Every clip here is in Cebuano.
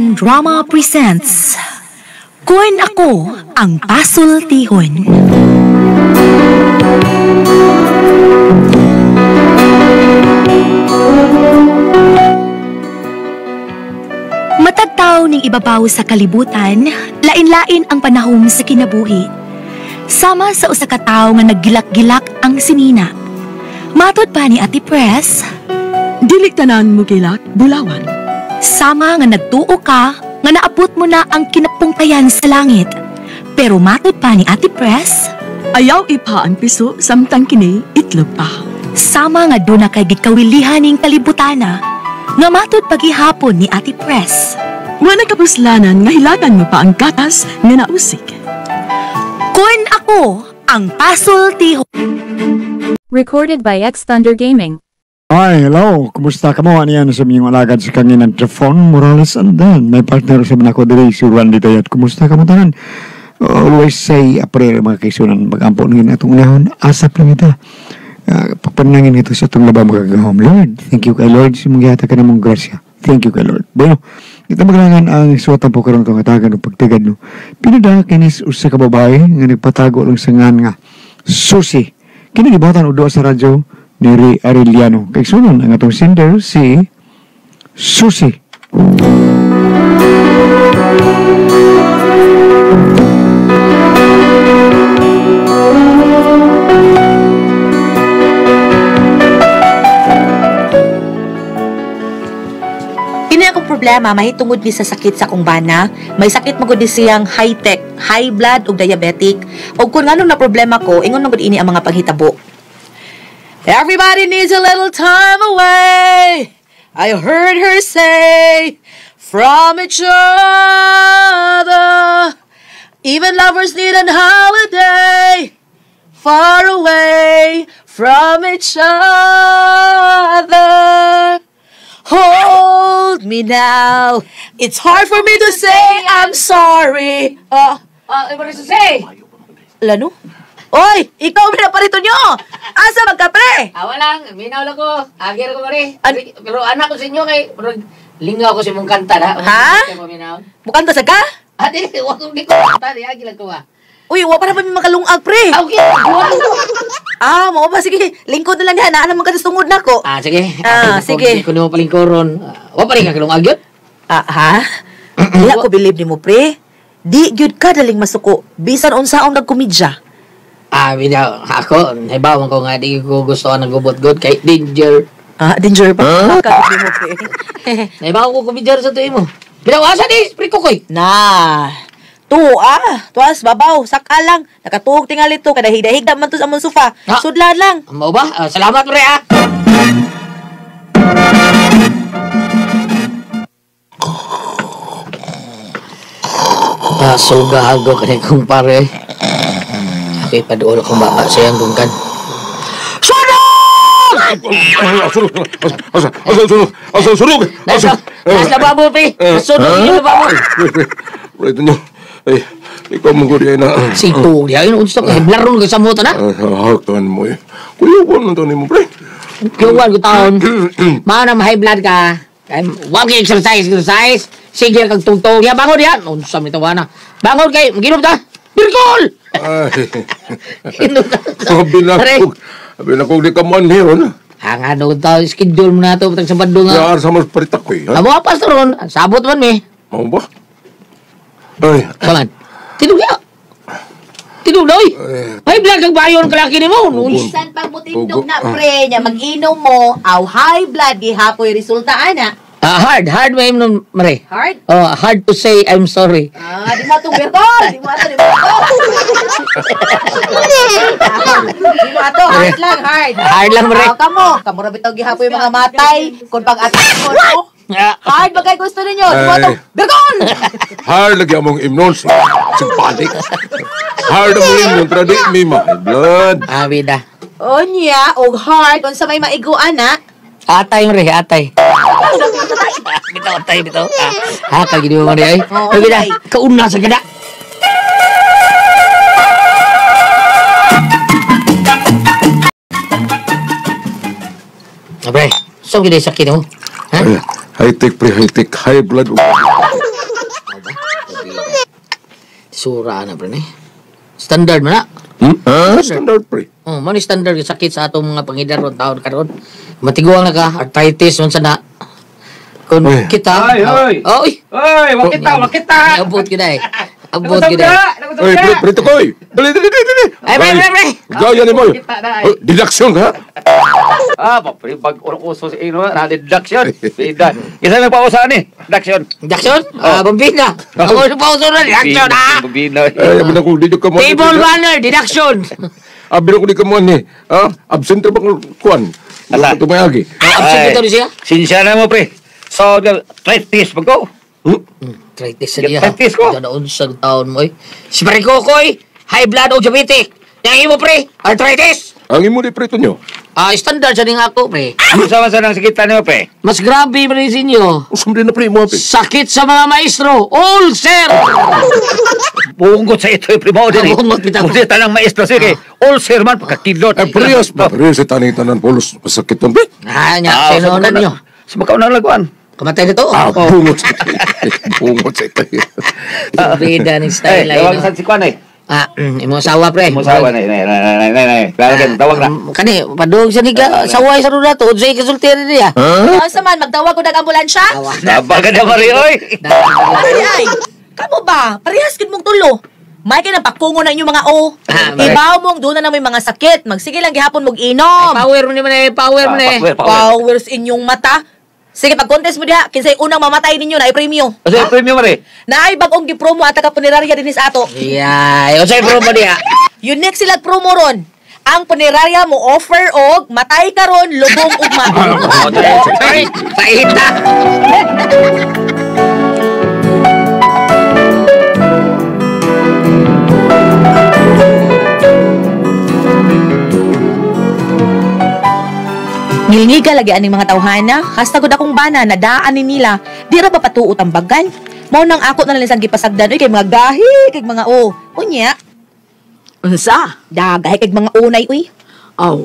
Kaginginan Drama presents Kun Ako Ang Pasultihon. Matagtaw ning ibabaw sa kalibutan, lain-lain ang panahom sa kinabuhi. Sama sa usa ka tawo nga naggilak-gilak ang sinina. Matod pa ni Ate Pres, dili tanan mo gilak, bulawan. Sama nga nagtuo ka, nga naabot mo na ang kinapungkayan sa langit. Pero matod pa ni Ate Pres, ayaw ipa ang piso, samtang kini itlog pa. Sama nga doon na kay gikawilihan ning kalibutana, nga matod pagihapon ni Ate Pres. Wala kapuslanan nga hilakan mo pa ang gatas nga nausik. Kun Ako Ang Pasultihon. Recorded by X Thunder Gaming. Hi, hello. Kumusta ka mo? Ano yan sa inyong alagad sa kanginan? Trefon Morales and then may partner sa mga ko diri si Randy Dayat. Kumusta ka mo tanan? Always say a prayer mga kaisunan. Mag-ampo ngin atong unahon. Asap lang ita. Pagpanangin ito sa itong labang magagahom. Lord, thank you kay Lord. Simungyata ka namong grasya. Thank you kay Lord. Bueno, ito maglangan ang suwatan po karon itong atagan o pagtigad. No? Pinada kinis usa ka babae nga nagpatago lang sa ngan nga Susi. Kini gibatan o doa sa radyo ni Ray Arellano. Kay sunon ang atong sender si Susi. Kini akong problema mahitungod ni sa sakit sa akong bana. May sakit magud ni siyang high-tech, high blood ug diabetic. Og kung nganong na problema ko, ingon man gud ini ang mga panghitabo. Everybody needs a little time away, I heard her say, from each other. Even lovers need an holiday, far away from each other. Hold me now. It's hard for me to say I'm sorry. What is to say? Lano? Oy, ikaw na parito nyo. Asa magkapre? Awa lang, minaw lang ko. Agir ko mare. Pero anak ko sa inyo kay lingaw ko sa mong kanta na. Ha? Mukanta sa ka? Ah, di, wag ko kanta, di agi lang ko ah. Uy, wa pa na ba may makalungag pre? Okay. Ah, mao ba sige, lingkod na lang diha, naa naman ka sa tungod nako. Ah, sige. Ah, sige. Kuno mo palingkoron. Wa pa rin ka kalungag yun? Ah, ha? Dila ko believe nimo pre. Di gyud ka daling masuko bisan unsaon nagkomedya. Ah, bitaw ako, naibawan ko nga di ko gusto ang nagubot-god kay danger. Ah, danger pa. Huh? Ka mo pre. Naibawan ko komedya sa tuyo mo. Bitaw asa ni pre kokoy. Na. Tuwa, tuwas babaw, saka lang. Nakatuog tingali to kada higda-higda man to sa among sofa. Ah. Sudlan lang. Mao ba? Salamat pre ah. Pasugahago kani kong pare. Okay, paduol akong baba sa iyang gungkan. Sunog! Asa, asa, sunog! Nasa, nasa lababo, pre! Sunog yung lababo! Pre, ito nyo. Ay, ikaw mong guri ay na... Sito, di ay, unsa ka, hiblaron ka sa mota na? Haktan mo eh. Kuyawan na taon mo, pre. Kuyawan ko taon. Maana, ma-high blood ka. Huwag kayo exercise, exercise. Sige, kag tungtong. Ya, bangon yan. Unsa, may tawa na. Bangon kay, maginom ta. Birkol! Ay. Binakog di ka man heron. Ang ano to, schedule mo na ito, patag sa Bandung. Yaan sa mas paritak ko eh. Amo apas to ron, sabot man mi. Mao ba? Ay. Kaman, tinug ya. Tinug na, oy. Ay, blood kang bayon kalaki ni mo. Bisan pag mutindog na pre, niya mag-inom mo, aw high blood, gihapoy resulta, ana. Hard may imnon, mare. Hard? Oh, hard to say I'm sorry. Ah, di mo atong birkol. Di mo ato, di mo ato. Di mo ato, hard lang, hard. Hard lang, mare. Ah, kamo. Kamo ra bitaw gihapoy mga matay. Kung pag-atak ko, no? Hard ba kay gusto ninyo? Di mo atong birkol! Hard lagi among imnon. Sigbalik. Hard among imnon, pero di mi ma blood. Ah, bida. Onya, og hard, unsa may maiguan, na? Atay, mare, atay. Bitaw, atay, bitaw. Ha, kagini mo, mare, ay. Bida, kauna sa gada. Pre, saan gini sakit mo? Ha? High-tech, pre, high-tech. High blood. Sura na pre ni. Standard man na. Standard pre. Oh, man standard yung sakit sa atong mga pangidaron taon karon. Matiguang na ka, arthritis man sana. Kung Ay. kita, Ay, oy. Oy, Oy, wakita, wakita. Abot kita eh. Abot kita. Oy, pre, pre tukoy. Dali, dali, dali, dali. Ay, pre, pre, pre. Gaya ni mo. Kita na, ay. Oh, deduction ha? Ah, pa pre, bag uso sa ino na deduction. Bida. Kinsa may pausa ni? Deduction. Jackson? Ah, bambina. Ako sa pauso na, deduction ah. Bambina. Ay, abi na ko dito ka mo. Table runner, deduction. Abi na ko di ka mo ni. Ha? Absent ra ba ko kuan? Ala. Tumayagi. Absent ito ni siya. Sinsya na mo pre. So, arthritis ba ko? Hmm? Arthritis sa niya. Arthritis ko. Ito na unsang taon mo eh. Si Pare Kokoy, high blood o diabetic. Yang imo pre, arthritis. Ang imo di pre nyo. Ah, standard sa ning ako pre. Unsa man sa nang sakit nimo pre? Mas grabe pre sa inyo. Usam din na pre mo pre. Sakit sa mga maestro, ulcer. Bunggot sa ito pre mao din. Ah, bungot bitaw. Buti tanang maestro sige. Ulcer man pagkakilot. Ay, parehas ba? Parehas sa taning tanan polos. Masakit ton pre. Ah, nya, sinunan nyo. Sa makaw na laguan. Kamatay na to. Ah, bungot sa ito. Bungot sa ito. Bida ni style Eh, ay. tawag No? sa si Kwan eh. Ah, imo asawa pre. Mo sawa na, na, na, na, na, na. Klaro Ah, tawag na. Kani, padung sa niga, saway sa runa to, unsay kasulti rin niya. Asa man magtawag ko ng ambulansya? Awa na. Tabang ka na Mari oy. Ay, ay. Kamo ba? Parehas gid mong tulo. May kay pakungo na inyong mga o. Ah, mare. Ibaw mong doon na may mga sakit. Magsige lang gihapon mong inom. Power mo ni man eh, power mo ni. Power, power. Powers inyong mata. Sige, pag-contest mo diha, kinsay unang mamatay ninyo na i-premyo. Kasi premium Mari. Naay bagong gipromo at ka punerarya dinis ato. Yeah, unsay promo niya? Unique sila promo ron. Ang punerarya mo offer og matay karon lubong ugma. Ay, paita. Ngilngiga lagi aning mga tawhana, hasta gud akong bana nadaan ni nila, di ra ba patuot ang bagan? Mao nang ako na lang sang gipasagdan oy kay mga gahi kay mga o. Unya, Unsa? da gahi kay mga unay uy. Aw,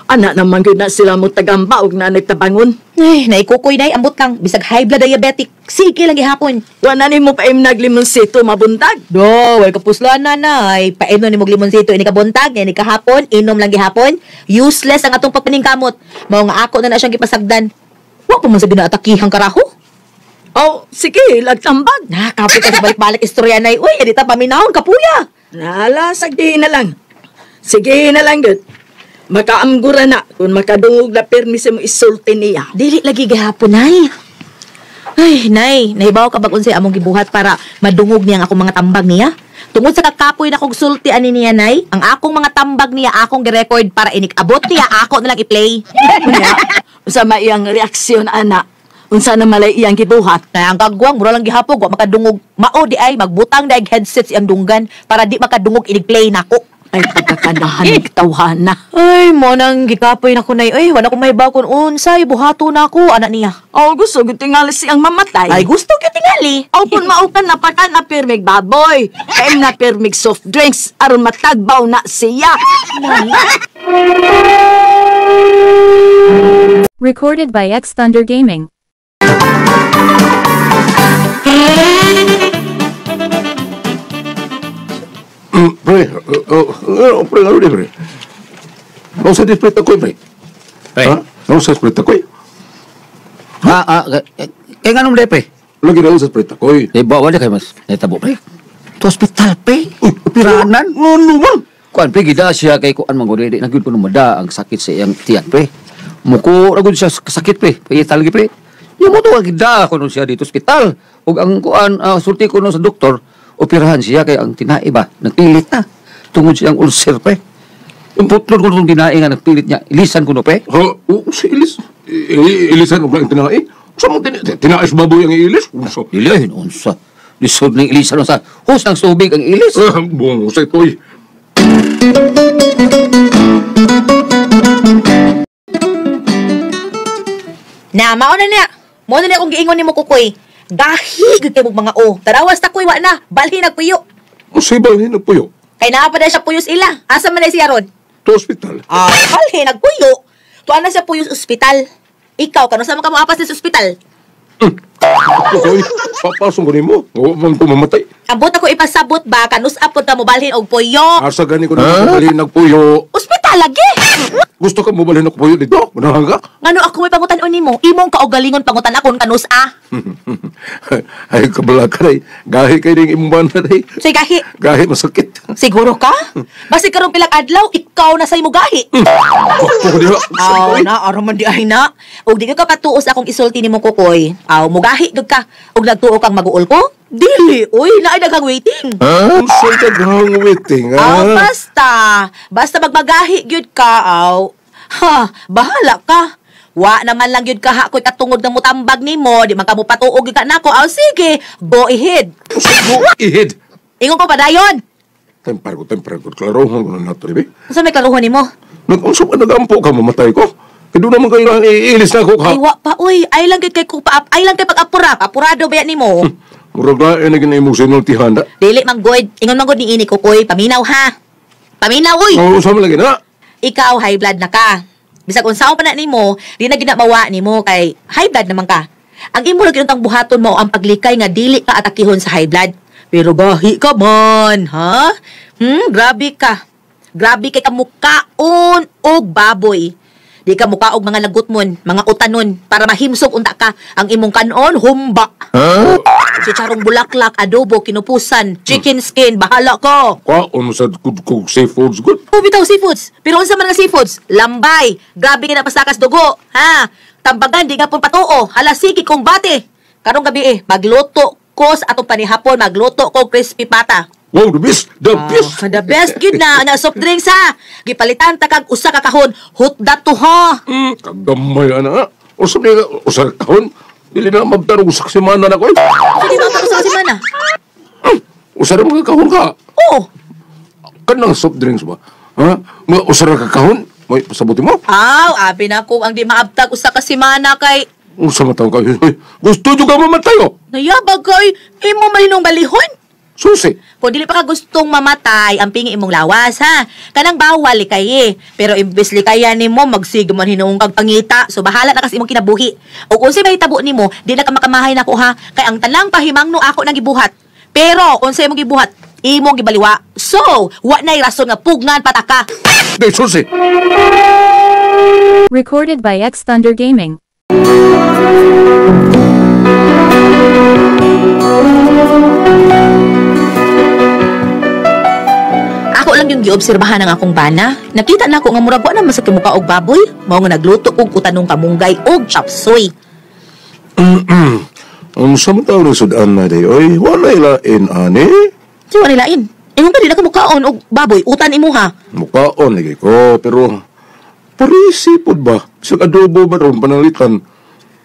ana naman gyud na sila mo tagamba og na nagtabangon. Ay, naikukoy nay ambot lang bisag high blood diabetic. Sige lang gihapon. Wa na nimo paim naglimonsito mabuntag. Do, wal kapuslan na nay. Painom ni mog limonsito ini kabuntag, ini kahapon, inom lang gihapon. Useless ang atong pagpaningkamot. Mao nga ako na na siyang gipasagdan. Wa pa man sa ginaatakihan karaho. Aw, sige, lagtambag. Na, kapoy ka sa balik-balik istorya nay. Uy, dita paminahon kapuya. Nala, sige na lang. Sige na lang gyud. Makaamgura na kung makadungog na permi sa mo isulti niya. Dili lagi gihapon nay. Ay, nay, nahibaw ka bag unsay among gibuhat para madungog niya ang akong mga tambag niya? Tungod sa kakapoy na kog sulti ani niya, nay, ang akong mga tambag niya akong girecord para inik-abot niya ako na lang i-play. Unya, unsa may iyang reaksyon ana? Unsa na malay iyang gibuhat? Na ang kagwang mura lang gihapon wa makadungog. Mao di ay magbutang daig headset siyang dunggan para di makadungog inig-play nako. Ay, pagkakanahan ng tawhana. Ay, mo nang gikapoy na ko nay. Ay, wala ko mahibaw kung unsay buhato na ako anak niya. Aw, gusto gyud tingali siyang mamatay. Ay, gusto gyud tingali. Aw, kung mao ka na pa ka na pirmig baboy. Kaim na pirmig soft drinks aron matagbaw na siya. Recorded by X Thunder Gaming. Pre, pre, ano di pre? Ano sa display takoy pre? Pre. Ha? Ano sa display takoy? Kay nganong pre? Lagi na sa display takoy. Eh, bawa dia kay mas natabo pre. To hospital pre. Uy, Operahanan. Ano man? Kuan pre gida siya kay kuan man gud di na gyud kuno mada ang sakit sa iyang tiyan pre. Muko ra gud siya sakit pre. Payital gi pre. Yung mo to gida kuno siya dito ospital. Ug ang kuan sulti kuno sa doktor, operahan siya kay ang tinai ba nagpilit na tungod siyang ulcer pre. Putlon kuno tong tinai nga nagpilit niya. Ilisan kuno pre. Ha? Oh, si Ilis. Ilisan og lang tinai. Sa mo tinai sa baboy ang ilis? Unsa? Ilahin unsa. Lisod ning ilisan unsa. Hus ng tubig ang ilis. Ah, bungo sa itoy. Na, mao na niya. Mao na niya akong giingon nimo kukoy. Gahi gyud kay mong mga o. Tarawas ta kuy wa na. Balhin nagpuyo. Unsay balhin nagpuyo? Kay naa pa siya puyos ila. Asa man na siya ron? To hospital. Ah, balhin nagpuyo. Tuan na siya puyos ospital. Ikaw kano sa man ka moapas sa ospital? Koy, papasong ko nimo. Wa man ko mamatay. Ambot ako ipasabot ba kanus-a pod ka mobalhin og puyo. Asa gani ko na mobalhin og puyo. Ospital lagi. Gusto ka mobalhin og puyo dito? Manahan ka? Ngano ako may pangutan-on nimo? Imong kaugalingon pangutan akon kanus-a. Ay kabala ka day. Gahi kay ning imong bana day. Say gahi. Gahi masakit. Siguro ka? Basi karong pilang adlaw ikaw na say mo gahi. Ko diha. Aw na, aron man di ay na. Og di ka patuos akong isulti nimo Kokoy. Aw mugahi gyud ka. Og nagtuo kang maguol ko? Dili, uy, naay daghang waiting. Unsay daghang waiting, Aw, basta. Basta magmagahi gyud ka, aw. Ha, bahala ka. Wa naman lang gyud ka ha ko'y katungod ng mutambag nimo, di man ka mo patuog gyud ka nako. Aw, sige, go ahead. Go ahead. Ingon ko padayon. Tempar ko. Klarohon ko na nato, dibe? Unsa may klarohon nimo? Nag-unsa ka nagampo ka mamatay ko? Kay doon naman kayo iilis na ako ka. Ay, wa pa, uy. Ay lang gyud kay ko pa, ay lang kay pag-apura. Apurado ba yan nimo? Murag na eh, naging imong sinultihan na. Dili man good. Ingon man good ni ini ko, koy. Paminaw ha. Paminaw, uy. Oo, unsa man lagi na? Ikaw, high blood na ka. Bisag unsaon pa na nimo, di na ginabawa nimo kay high blood naman ka. Ang imo ra gyud ang buhaton mo ang paglikay nga dili ka atakihon sa high blood. Pero gahi ka man, ha? Grabe ka. Grabe kay ka mukaon og baboy. Di ka mukaog mga lagot mon, mga utanon para mahimsog unta ka. Ang imong kanon humba. Huh? Chicharong bulaklak, adobo, kinupusan, chicken skin, bahala ko. Kwaon sa kug seafoods good. Oh, bitaw seafoods. Pero unsa man nga seafoods? Lambay. Grabe ka na pasakas dugo, ha? Tambagan di ka pong patuo. Hala sige kumbate. Karong gabi eh, magluto ko sa atong panihapon, magluto ko crispy pata. Wow, the best, the best. The best gid na na soft drinks ha. Gipalitan ta kag usa ka kahon, hutda to ha. Kagamay ana. Usa ni usa ka kahon. Dili na mabtarog usa ka semana na ko. Dili na usa ka semana. Usa ra mga kahon ka. Oo. Kanang soft drinks ba? Ha? Mga usa ra ka kahon? May pasabuti mo? Aw, abi na ko ang di maabtag usa ka semana kay Unsa man taon ka? Gusto jud ka mamatay oh. Nayabag kay imo malinong balihon. Susi. Kung dili pa ka gustong mamatay, ang pingi imong lawas, ha? Kanang bawal likay eh. Pero imbes likayan nimo, magsige man hinuong kag pangita. So bahala na kasi imong kinabuhi. O kung unsay mahitabo nimo, di na ka makamahay nako ha. Kay ang tanang pahimangno ako nang gibuhat. Pero unsay imong gibuhat, imong gibaliwa. So, wa na'y rason nga pugnan pataka. Di susi. Recorded by X Thunder Gaming. Ako lang yung giobserbahan ang akong bana. Nakita na ako nga murag wa na masakit muka og baboy. Mao nga nagluto og utanong kamunggay og chop suey. Unsa man taon ang sudan na day? Oy, walay lain ani. Di wa lain. Ingon ka di na ka mukaon og baboy, utan imo ha. Mukaon lagi ko, pero parisi pud ba? Sa adobo ba ron panalitan?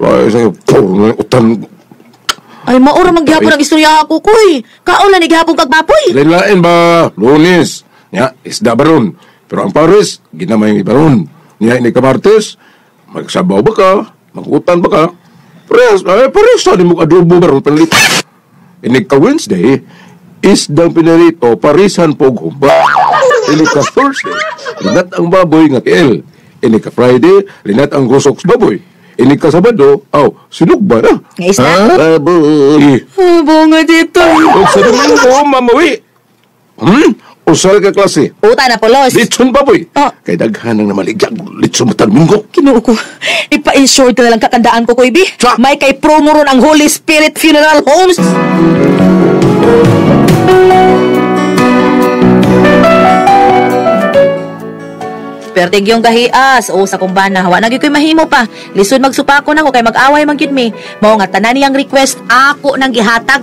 Ay, sa utan. Ay, maura man gihapon ang istorya ako, koy. Kaon lang ni gihapon kag baboy. Lain ba? Lunes. Nya, isda ba ron? Pero ang pares, ginamay ni baron. Niya ini ka Martes, magsabaw ba ka? Magutan ba ka? Pares, ay, pares sa mo adobo ba ron panalitan? Ini ka Wednesday, isdang pinalito, parisan po humba. Ini ka Thursday, linat ang baboy nga kiel. Ini ka Friday, linat ang gusok sa baboy. Ini ka Sabado, aw, sinugba na. Nga isda? Baboy. Ah, bunga dito. O sa Domingo, mamawi. Usal ka klase. Uta na polos. Litson baboy. Oh. Kay daghan ang namaligyan. Litson matag Minggo. Kinuo ko. Ipa-insure ka na lang kakandaan ko, Koy B. May kay promo ron ang Holy Spirit Funeral Homes. Pertig yung gahias. O sa kumbana, hawa na gyud ko'y mahimo pa. Lisod magsupako na ko kay mag-away man gyud mi. Mao nga tanan niyang request ako nang gihatag.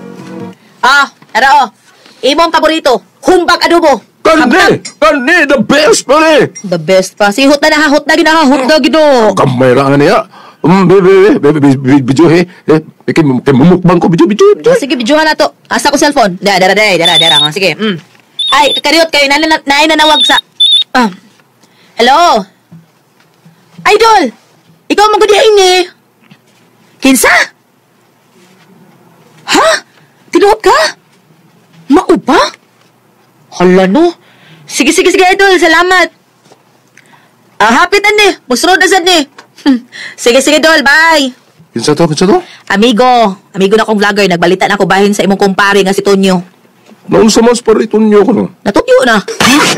Ah, ara oh. Imong paborito, humbag adobo. Kani, kani the best pare. The best pa. Si hot na nahahot na ginahahot na gino. Kamay ra niya. Bebe, bebe, bidyo he. Eh, kay mumukbang ko bidyo, bidyo, bidyo. Sige, bidyohan na to. Asa ko cellphone. Dara, dara, dara, dara. Sige. Ay, kariot kayo nanawag sa. Ah. Hello? Idol! Ikaw man gud ni. Kinsa? Ha? Tinuod ka? Mao ba? Hala no. Sige, sige, sige, idol. Salamat. Ah, hapit ni. Musunod na sad ni. Sige, sige, idol. Bye. Kinsa to, kinsa to? Amigo, amigo na kong vlogger, nagbalita na ako bahin sa imong kumpare nga si Tonyo. Naunsa man sa pare Tonyo ko no? Natugyo na.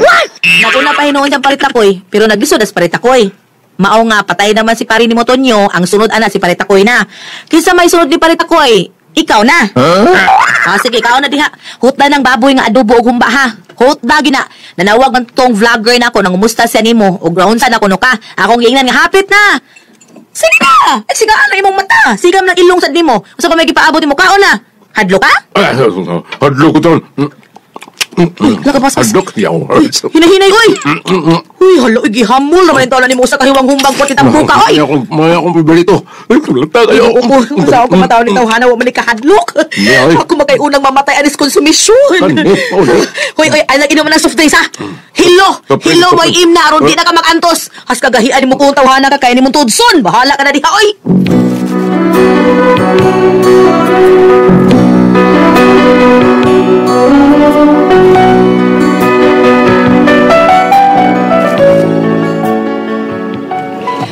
What? Naguna pa hinuon siyang parit akoy, pero naglisod as parit akoy. Mao nga patay naman si pare ni mo Tonyo, ang sunod ana si parit akoy na. Kinsa may sunod ni parit akoy? Ikaw na. Ah, sige, ikaw na diha. Hutda ng baboy nga adobo og humba ha. Hutda gina. Nanawag man tong vlogger na ako nangumusta siya nimo og raunsa na kuno ka. Akong giingnan nga hapit na. Sige na. Eh sigaan na imong mata. Sigam ng ilong sad nimo. Usa pa may gipaabot nimo kaon na. Hadlo ka? Ay, hadlo ko to. Lakapas. Hadlok yaw. Hinahinay oy. Uy, hala, uy, gihamol naman yung taon na nimo sa kahiwang humbang ko titang buka, oy. Maya akong paborito. Ay, kulata kayo. Oo, sa ako mataon ni tawhana, wa man ni kahadlok. Hindi, oy. Ako makay unang mamatay anis konsumisyon. Ano? Oh, Hoy, oy, ay nag-inom ng soft drinks, ha? Hilo, Soft drinks, hilo, soft may drinks. imna, aron di na ka makantos. Has kagahian mo kung tawhana ka, kaya ni mong tudson. Bahala ka na diha, oy.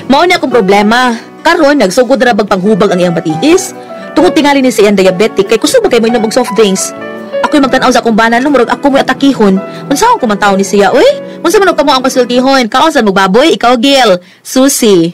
Mao ni akong problema. Karon nagsugod ra bag panghubag ang iyang batiis. Tungod tingali ni sa iyang diabetic kay kusog ba kay moinom og soft drinks. Ako'y magtan-aw sa akong bana no murag ako mo'y atakihon. Unsa akong kumantaw ni siya oy? Unsa man og kamo ang pasultihon? Kaon sa mo baboy, ikaw Gil. Susi.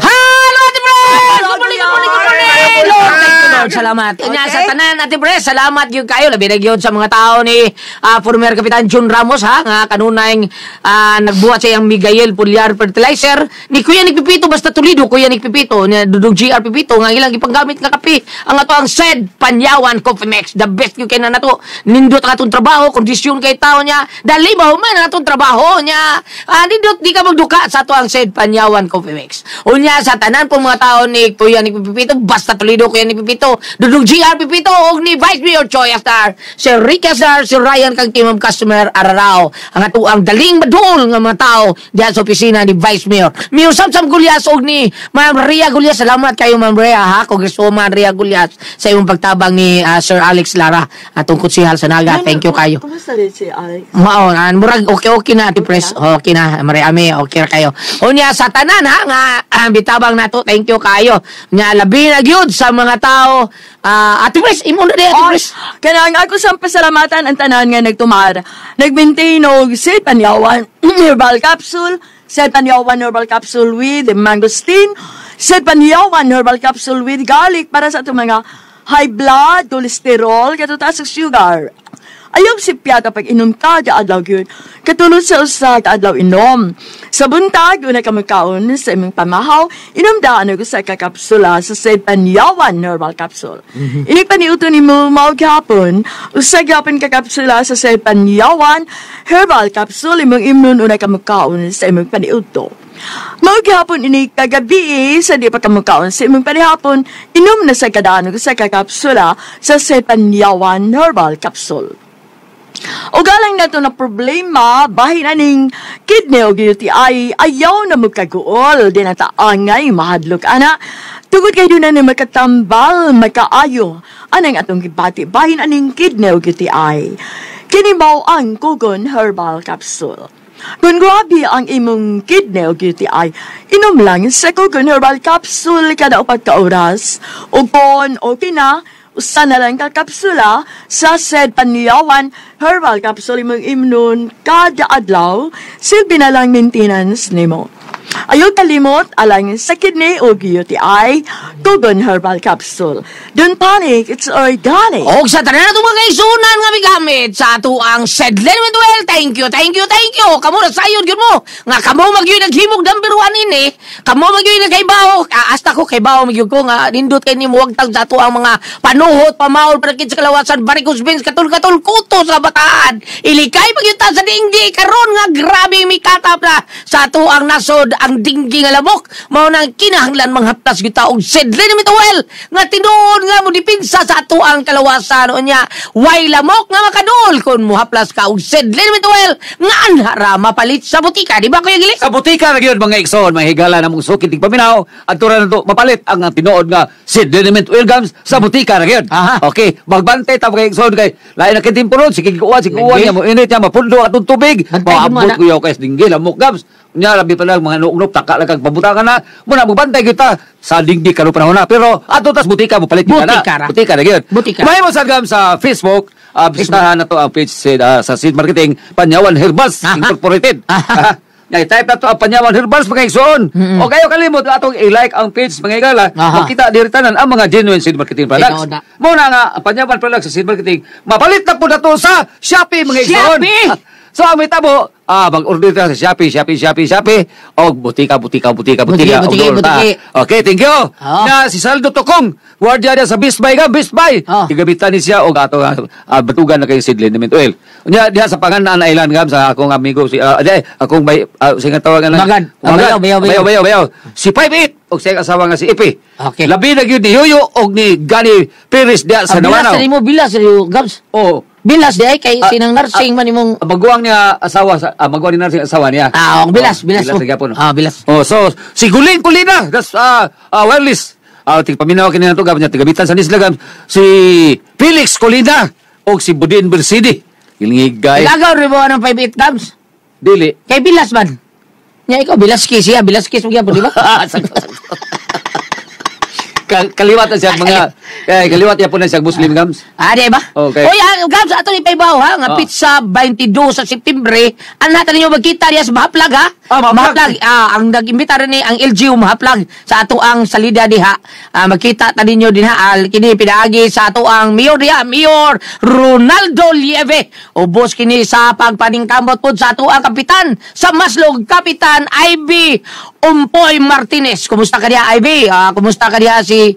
Hello, Ate Pres! Good morning, good morning, good morning! Lord, thank you, Lord. Salamat. Kanya sa tanan, Ate Pres, salamat gyud kayo. Labi na gyud sa mga tao ni former Kapitan Jun Ramos, ha, nga kanunay nagbuhat sa iyang Miguel Pulyar Fertilizer. Ni Kuya Nick Pipito, basta Toledo, Kuya Nick Pipito, ni Dudong GR Pipito, nga ilang ipanggamit nga kape. Ang ato ang said Panyawan Coffee Mix. The best gyud kay na nato. Nindot ang atong trabaho, kondisyon kay tao niya. Dali ba human ang atong trabaho niya. Nindot di ka magduka sa ato ang said Panyawan Coffee Mix. Unya sa tanan po mga tao ni Kuya Nick Pipito, basta Toledo Kuya Nick Pipito, Dudong GR Pipito og ni Vice Mayor Choi Astar, si Rick Astar, si Ryan kang team of customer Ararao. Ang ato ang daling maduol nga mga tao diyan sa opisina ni Vice Mayor. Mayor Samsam Gulyas og ni Ma'am Ria Gulyas. Salamat kayo Ma'am Ria ha, Congresswoman Ria Gulyas sa imong pagtabang ni Sir Alex Lara atong kutsihal sa Naga. Thank you kayo. Kumusta rin si Alex? Mao, murag okay okay na Ate Pres. Okay na, Mariame, okay ra kayo. Unya sa tanan ha nga bitabang nato, thank you kayo. Nya labi na gyud sa mga tao. Ate Pres, imo na di Ate Pres. Kanang ako sa pasalamatan ang tanan nga nagtumar. Nag-maintain og Sid Panyawan herbal capsule, Sid Panyawan herbal capsule with mangosteen, Sid Panyawan herbal capsule with garlic para sa atong mga high blood, cholesterol, katutaas og sugar. Ayaw si Piata pag inom ka, di adlaw yun. Katulad sa usa ka adlaw inom. Sa buntag, una ka magkaon sa imong pamahaw, inom daan og usa ka kapsula sa Sid Panyawan herbal capsule. Inig paniuto nimo mao gihapon, usa gihapon ka kapsula sa Sid Panyawan herbal capsule imong imnon una ka magkaon sa imong paniuto. Mao gihapon ini kagabi sa di pa ka magkaon sa imong panihapon, inom na sa kadaan og usa ka kapsula sa Sid Panyawan herbal capsule. O galang na to na problema, bahin aning kidney o UTI, ayaw na magkaguol, di na taangay, mahadlok ana. Tugod kay doon na ni makatambal, makaayo, anang atong gibati, bahin aning kidney o UTI. Kini mao ang Kugon Herbal Capsule. Kung grabe ang imong kidney o UTI, inom lang sa Kugon Herbal Capsule kada upat ka oras. O kung okay na, usa na lang ka kapsula sa said Panyawan herbal capsule imong imnon kada adlaw, silbi na lang maintenance nimo. Ayaw kalimot alang sa kidney o UTI, Kugon Herbal Capsule. Don't panic, it's organic. Og sa tanan natong mga kaisunan nga migamit sa ato ang Sedlen with Well, thank you, thank you, thank you. Kamo na sayon gyud mo. Nga kamo magyud naghimog number 1 ini. Kamo magyud nagkaibaw. Asta ko kaybaw magyud ko nga nindot kay nimo wagtang sa ato ang mga panuhot, pamaol para sa kalawasan, varicose veins, katul-katul kuto sa bataan. Ilikay magyud ta sa dinggi karon nga grabe mikatap na sa ato ang nasod. ang dinggi nga lamok. Mao nang kinahanglan manghaplas gyud ta og seed liniment oil nga tinuod nga mo dipinsa sa ato ang kalawasan. Unya way lamok nga makadul kung muhaplas ka og seed liniment oil nga anha ra mapalit sa butika, di ba, Kuya Gili? Sa butika na gyud, mga igsoon, mga higala namong sukit paminaw, adto ra nato mapalit ang tinuod nga seed liniment oil, gams, sa butika na gyud. Okay, magbantay ta, mga igsoon, kay lain na kay timpo ron, sige kuan, sige kuan Lagi. Nya mo init nya mapundo atong tubig. Bantay mo Maabot na. kuyaw kay dinggi lamok, gams. Nya labi pa lang mga nugnop taka lang kag pabutangan na. Muna magbantay gyud ta sa dinggi karon panahon na. Pero adto tas butika mo palit gyud na. Butika ra. Butika na gyud. Butika. Mahimo sa gam sa Facebook, bisitahan na to ang page sa Seed Marketing Panyawan Herbals Incorporated. Nga type na to ang Panyawan Herbals, mga igsoon. O kayo kalimot atong i-like ang page, mga higala. Makita diri tanan ang mga genuine seed marketing products. Tinuod na. Muna nga ang Panyawan products sa seed marketing mapalit na po na to sa Shopee, mga igsoon. Shopee! So ang may tabo, mag-order ta sa Shopee, Shopee, Shopee, Shopee, og butika, butika, butika, butika, Butiki, og doon ta. butiki. Okay, thank you. Oh. Na si Saldo Tokong, guardia niya sa Best Buy ka, Best Buy. Oh. Tigabitan ni siya og ato batugan na kayo seed liniment oil. Unya diha sa Panganaan Island gam sa akong amigo si di, akong bay sige tawagan lang. Magan. Magan. Bayaw, bayaw, Bayaw, bayaw. bayaw, bayaw. Si 58 og sa iyang asawa nga si Ipi. Okay. Labi na gyud ni Yoyo og ni Gani Perez diha sa Ah, bilas Nawanaw. sa nimo, bilas sa nimo, Gabs. Oh. Bilas di ay kay sinang nursing man imong Ang maguwang niya asawa sa maguwang ni nursing asawa niya. Ah, og bilas, Oh, bilas mo. bilas gyapon. Ah, bilas. Oh, so si Guling Kulina, that's wireless. Tig paminaw kini nato gab niya tigabitan sa Nisla gab si Felix Colina og si Budin Bersidi. Gilingigay. Ilagaw rin mo anong 58, Gabs? Dili. Kay bilas man. Nya ikaw bilas kis siya, bilas kis mo gyapon, di ba? Sakto, sakto. Kaliwat na siya mga eh, kaliwat ya po na siya Muslim, gams. Ah, di ba? Okay. Oy, Gabs, ato ni paibaw ha, nga Oh. pizza 22 sa Septembre. Ang natin ninyo magkita diya sa Mahaplag ha. Ah, Mahaplag. Ah, ang nag-imbita rin ni ang LGU Mahaplag sa ato ang salida diha. Ah, magkita ta ninyo din ha. Ah, kini pinaagi sa ato ang mayor diha, Mayor Ronaldo Lieve. Ubos kini sa pagpaningkamot pod sa ato ang kapitan sa Maslog, Kapitan Ivy Umpoy Martinez. Kumusta ka diha, Ivy? Ah, kumusta ka diha si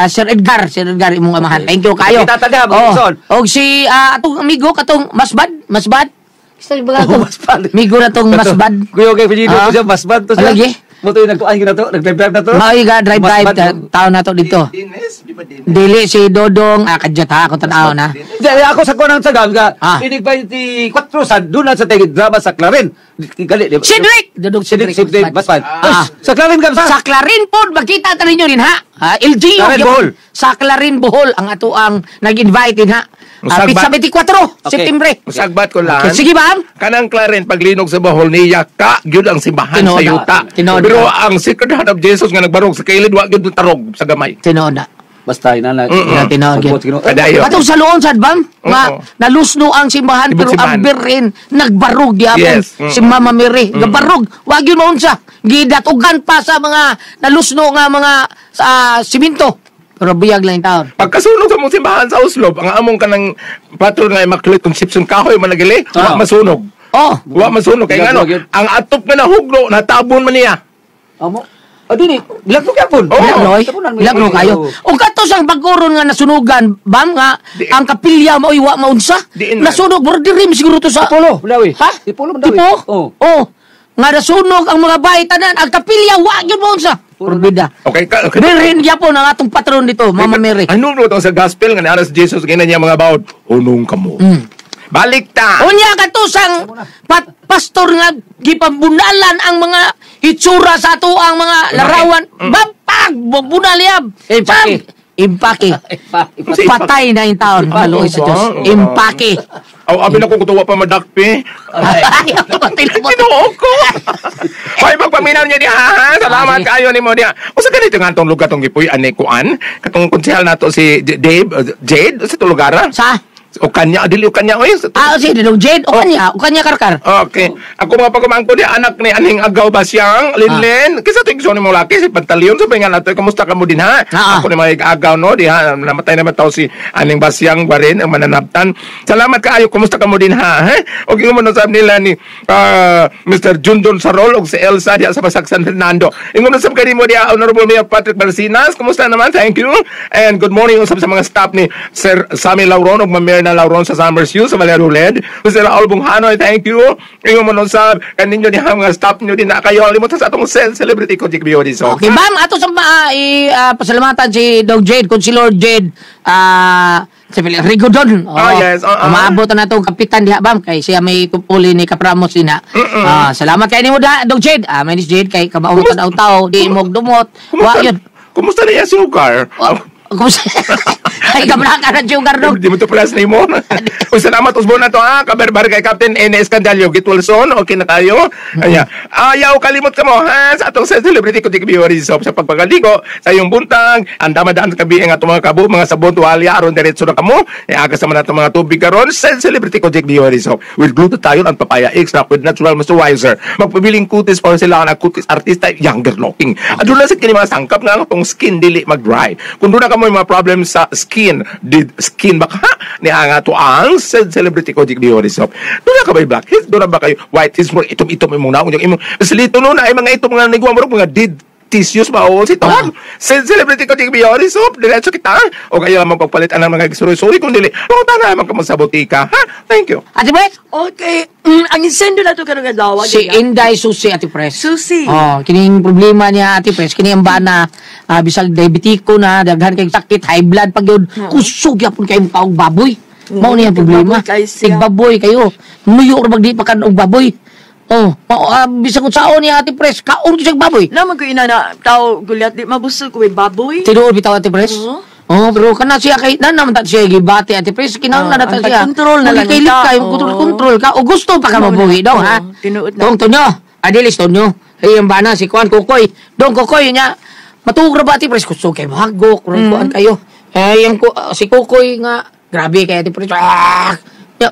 Sir Edgar? Sir Edgar, imong amahan. Thank you kayo. Kita ta diha, mga Oh. igsoon. Og si atong amigo katong Masbad, Masbad. Kista ba Oh, atong Masbad. Amigo na tong Masbad. Kuya kay Pinido Ah. ko siya Masbad to siya. Lagi. Mo to yung nagkuan na to, nag-drive na to. Maoy ga drive drive Masbad, no? tao na to dito. Dines, di ba Dines? Dili si Dodong kadyot ha akong tan-aw na. Di, ako sa kunang sa gam ga inig 24 sa doon sa tegi drama sa Clarin. Gali, di ba? Cedric! Dodong Cedric, Cedric. Cedric, Masbad. Ah. Sa Clarin gam sa. Sa Clarin pod makita ta ninyo din ha. Ha, LGU Clarin, gyud. Bohol. Sa Clarin Bohol ang ato ang nag-invite din ha. Usag Pizza ba? 24 Okay. Septembre. Usagbat ko lang. Okay, sige ba? Kanang Clarin paglinog sa Bohol niya ka gyud ang simbahan Tinuod sa na. yuta. Tinuod Pero na. ang Sacred Heart of Jesus nga nagbarog sa kailid wa gyud tarog sa gamay. Tinuod na. Basta inana. Mm-mm. Tinuod gyud. Kadayo. Katong sa Luon sad bam, nga Oo. nalusno ang simbahan Ibig pero ang simbahan. Birhen nagbarog gyapon Yes. si Mama Mary. Gabarog, wa gyud maunsa. Gidatugan pa sa mga nalusno nga mga sa simento. Pero biyag lang yung taon. Pagkasunog sa mong simbahan sa Oslob, ang among kanang patron nga Immaculate Conception kahoy man nagili, wa masunog. Oh, Wa masunog kay ngano, Gyud. ang atop nga nahugno natabon man niya. Amo. Ah, dili. Bilag ko gyapon. Oo. Bilag Roy. Tabunan mo Bilag yun. ro kayo. O kato sang bagoron nga nasunugan, bam nga Di- ang kapilya mo wa maunsa. Diin man. Nasunog bro dirim siguro to sa Tipolo, Mandawi. Ha? Tipolo, Mandawi. Tipo? Oo. Oh. Nga nasunog ang mga bahay tanan, ang kapilya wa gyud maunsa. Porbida. Okay ka. Okay. Birhen gyapon ang atong patron dito, Mama Mary. Ano ro sa gospel nga niara si Jesus ginan niya mga bawod, hunong kamo. Balik ta. Unya kato sang pastor nga gipambunalan ang mga hitsura sa ato ang mga larawan. Bapag bunal yab. Impake. Impake. Patay na yung taon. Maluoy sa Diyos. Impake. Aw, abi na kung kutuwa pa madakpi. Ay, patay na po. Ginoo ko. Hoy, pagpaminaw niya diha ha. Salamat Ah, sige. kayo nimo diha. Usa ganito nga atong lugar tong gipuy ani kuan? Katong konsehal nato si Dave, Jade sa tulugara. Sa? O kanya dili o kanya oy. Ah, sige, Dodong Jade. O kanya karkar. Okay. Ako mga pagkumangko di anak ni aning agaw ba siyang Linlin. Kisa to igsoon ni mo laki si Pantaleon sa nga nato kamusta ka mo din ha? Ako ni mga agaw no di ha namatay naman tao si aning Basyang ba rin ang mananabtan. Salamat kaayo kumusta ka mo din ha? Ha? Og ingon mo na sab nila ni Mr. Jundon Sarol og si Elsa diha sa Basak San Fernando. Ingon mo sab kanimo diha Honorable Mayor Patrick Barcinas. Kumusta naman? Thank you. And good morning usab sa mga staff ni Sir Sammy Lauron og Ma'am Lorena Lauron sa Summers U sa Valladolid. Jose Raul Bunghanoy, thank you. Ingon mo nun sa kaninyo ni mga staff nyo din na kayo. Limutan sa atong celebrity ko, Jake Biodi. So, Okay, ma'am, ato sa pasalamatan si Dog Jade, kung si Lord Jade, si Rigodon. Oh, Ah, yes, oo. Umaabot na itong kapitan diha, bam, kay siya may kupuli ni Kapramos din ha. Salamat kay nimo da, Dog Jade. May ni Jade kay kamautan ang tao, di mo dumot. Wa yun. Kumusta na yung sugar? Oh, kumusta? Ay, kabraka na sugar, dog. Di mo to plus ni mo. Uy, salamat usbon na to ha. Kaberbar kay Captain N. Escandalio. Gitwalson, okay na tayo. Anya. Ayaw kalimot ka mo ha sa atong celebrity ko di soap sa pagpagaligo sa iyong buntag. Ang damadaan kabi ang atong mga kabo, mga sabon tuwalya aron diretso na kamo. E aga sa man atong mga tubig karon. Sa celebrity ko di soap with glutathione and papaya extract with natural moisturizer. Magpabiling kutis porcelain kutis artista younger looking. Aduna sa kini mga sangkap nga ang atong skin dili mag-dry. Kung doon na kamo mga problem sa skin, did skin baka ni ang ato ang celebrity ko di soap. Doon na ka ba blackheads? Doon na ba kayo whiteheads? Murag itom-itom imong naong imong silito no na ay mga itom nga niguwa murag mga dead tissues ba o si Ton. Celebrity ko di soap. Diretso kita. O kaya lamang pagpalit ang mga suri-suri kung dili. Punta na naman ka mo sa botika. Ha? Thank you. Ate Pres? Okay. Ang isendo na to karong adlaw. Si Inday Susi, Ate Pres. Susi. Oh, kining problema niya, Ate Pres, kini ang bana, bisag diabetiko na, daghan kay sakit, high blood pag yun, kusog yapon kayo makaog baboy. Mao niya ang problema. Tigbaboy kayo siya. Tigbaboy kayo. Muyo ra magdi pa kan og baboy. Oh, mao, bisag unsaon niya, Ate Pres, kaon gyud siyang baboy. Naman ko ina na tao gulyat di mabusog ko baboy. Tinuod bitaw, Ate Pres. Oo. Oh, pero kana siya kay na naman ta siya gibati, Ate Pres, kinahanglan na Oh, ta ang siya. pag-control na lang Magkilit ta. ka, Oo. control ka. O gusto pa ka Mao na. mabuhi daw, ha? Oo, tinuod na. Tong tonyo, adilis tonyo. Ay ang bana si Kuan Kukoy. Dong Kukoy nya. Matuog ra ba, Ate Pres? Kusog kay mahagok, mm. Kuan kayo. Eh yang ko si Kukoy nga grabe kay Ate Pres. Ah! Nya.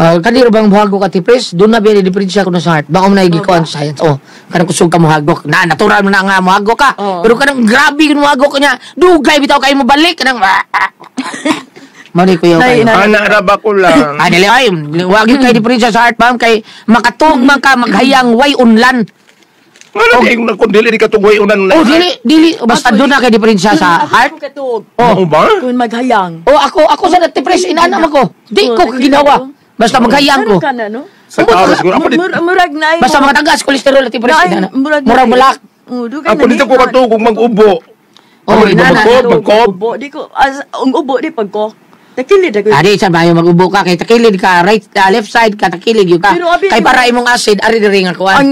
Kaniro bang muhagok, Ate Pres? Doon na ba yung diferensya ko na sa heart? Baka mo na igikuan sa science. Oh, kanang kusog ka muhagok. Na, natural mo na nga muhagok ka. Oo. Pero kanang grabe yung muhagok niya. Dugay bitaw kayo mabalik. Kanang Mali ko yung Nay, kayo. na- Ana ra ba ko lang? Ah, dili ay, wag yun kay diferensya sa heart, ma'am, kay makatug man ka maghayang way unlan. Ano di yung kung dili di ka tunggoy unan Oh, dili dili basta doon na kay diferensya sa heart. Ako katuog. Oh, ba? Kung maghayang. Oh, ako sa Ate Pres inana man ko. Di ko kaginawa. Basta maghayang ko. Ano ka na, no? Sa tao siguro ako di Murag na Basta matanggas kolesterol, Ate Pres Naay, inana. murag Murag naay. mulak. Oh, dugay ako na dito ni- ko katugong mag-ubo. Oh, Ako di ba inana. mag-kob, mag-kob. Ubo, di ko as ang ubo di pagko. Takilid ako. Adi sa bayo mag-ubo ka kay takilid ka right left side ka takilid gyud ka. Pero abi- Kay para imong acid ari diri nga kuan. Ang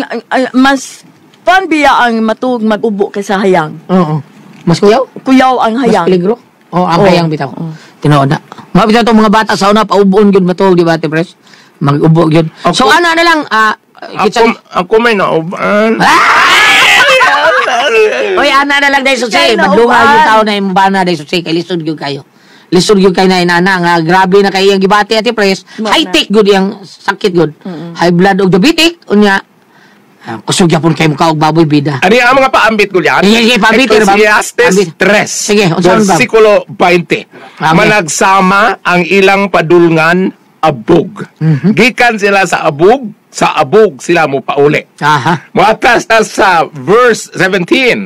mas pan biya ang matuog mag-ubo kaysa hayang. Oo. Mas kuyaw? Kuyaw ang Mas hayang. peligro? Oh, ang Oo. hayang bitaw. Tinuod na. Mabitaw tong mga bata sa una paubuon gyud matuog di ba, Ate Pres? Mag-ubo gyud. So ana na lang Ako may nauban. Oy, ana na lang dahil susi. Kay Madlunga nauban. yung tao na imong bana dahil susi. Kay lisod gyud kayo. Lisod gyud kay na inana nga grabe na kay iyang gibati, Ate Pres. Mao na. High tech gud iyang sakit gud. High blood og diabetic unya. Kusog gyapon kay mukha og baboy bida. Ano ang mga paambit ko yan? Sige, sige, paambit, pero, ma'am. Ecclesiastes Paambit. 3. Sige, unsa man, ma'am? Versikulo 20. Okay. Managsama ang ilang padulngan abog. Gikan sila sa abog sila mo pauli. Aha. Muatras ta sa verse 17.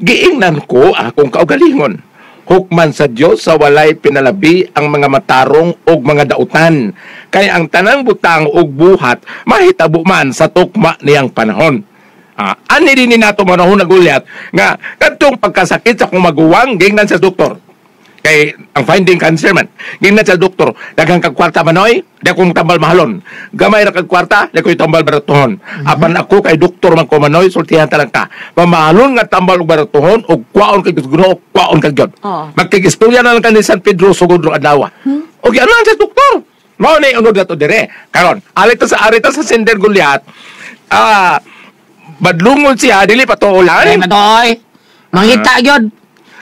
Giingnan ko akong kaugalingon. Hukman sa Dios sa walay pinalabi ang mga matarong og mga dautan. Kay ang tanang butang og buhat mahitabo man sa tukma niyang panahon. Ani din ni nato manahon na gulyat nga kadtong pagkasakit sa kong maguwang giingnan sa doktor. Kay ang finding cancer man. Giingnan sa doktor, daghang kag kwarta manoy, di akong tambal mahalon. Gamay ra kag kwarta, di ako'y tambal baratuhon. Apan ako kay doktor man ko manoy, sultihan ta lang ka. Pamahalon nga tambal og baratuhon og kwaon kay Ginoo, kwaon kag gyud. Oo. Magkig-istorya na lang kani San Pedro sugod ro adlaw. Og ano lang sa doktor? Mao ni unod nato dire. Karon, alita sa arita sa Sender Goliath. Badlungon siya dili pa tuolan. Ay, matoy. Mangita gyud.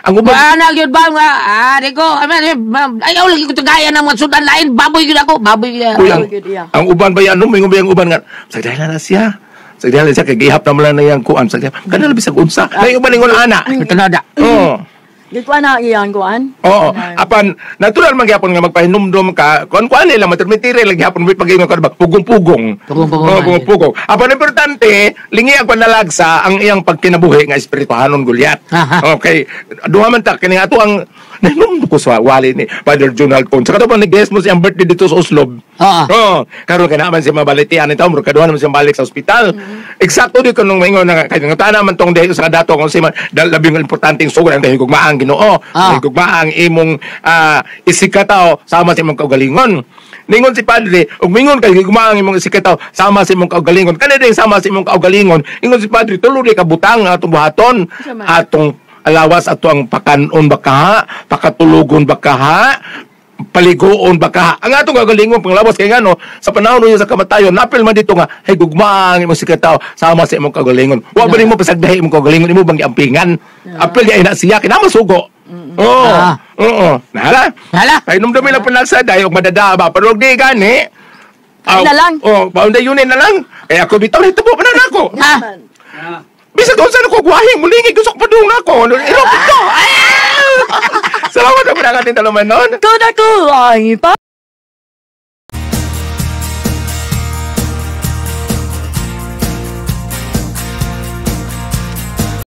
Ang uban Wala gyud ba nga di ko ayaw lagi ko tagayan ng mga sudan lain baboy gyud ako baboy gyud. Uy, ang, Gyud iya. ang uban ba yan? No, may ang uban nga. Sagdala na siya. Sagdala na siya. Kay gihap na mo lang na iyang kuan. Sagdala. Kanala bisag unsa. Na yung uban ingon ana. Ito na da. Oo. Gikuan na iyang kuan. Oo. Apan, natural man gyapon nga magpahinumdum ka. Kuan kuan nila, matermitire lang gyapon. May pag-ingon ka ba? Pugong-pugong. Pugong-pugong Oo, man. pugong-pugong. Apan, importante, lingi ang panalagsa ang iyang pagkinabuhi nga espirituhanon Goliath. Aha. Okay. Duha man ta, kini ato ang Nahinom ko sa wali ni Father John Alcon. Sa katong ni-guest mo siyang birthday dito sa Oslob. Oo. Karon kay naman siya mabalitian ni tawo, murag kaduha naman siya balik sa ospital. Eksakto di ko nung maingon na kay nga man tong dahil sa dato kung si labing importanteng sugod ang higugmaang Ginoo. Higugmaang imong isikataw sama sa imong kaugalingon. Ningon si Padre, ug mingon kay higugmaang imong isikataw sama sa imong kaugalingon. Kani din sama sa imong kaugalingon. Ingon si Padre, tulo di ka butang ang atong buhaton, atong alawas ato ang pakanon baka, pakatulugon baka, paliguon baka. Ang atong kagalingon panglawas kay ngano sa panahon niya sa kamatayon, napil man dito nga hey gugmaang imong sikataw sama sa imong kagalingon. Wa ba nimo pasagdahi imong kagalingon imo bang giampingan? Apil di ay na siya kinamasugo. Oo. Oo. Nahala. Nahala. Ay numdumi lang panalsa dahil og madada ba pero og di gani. Ay na lang. Oh, paunday yun na lang. Kaya ako bitaw nito po pa na ako. Ha? Bisag kung saan ako guwahing mulingig gusto ko padung nako. Irok ko. Ah! Salamat ako na ating taluman noon. Kuda ko ang ipa.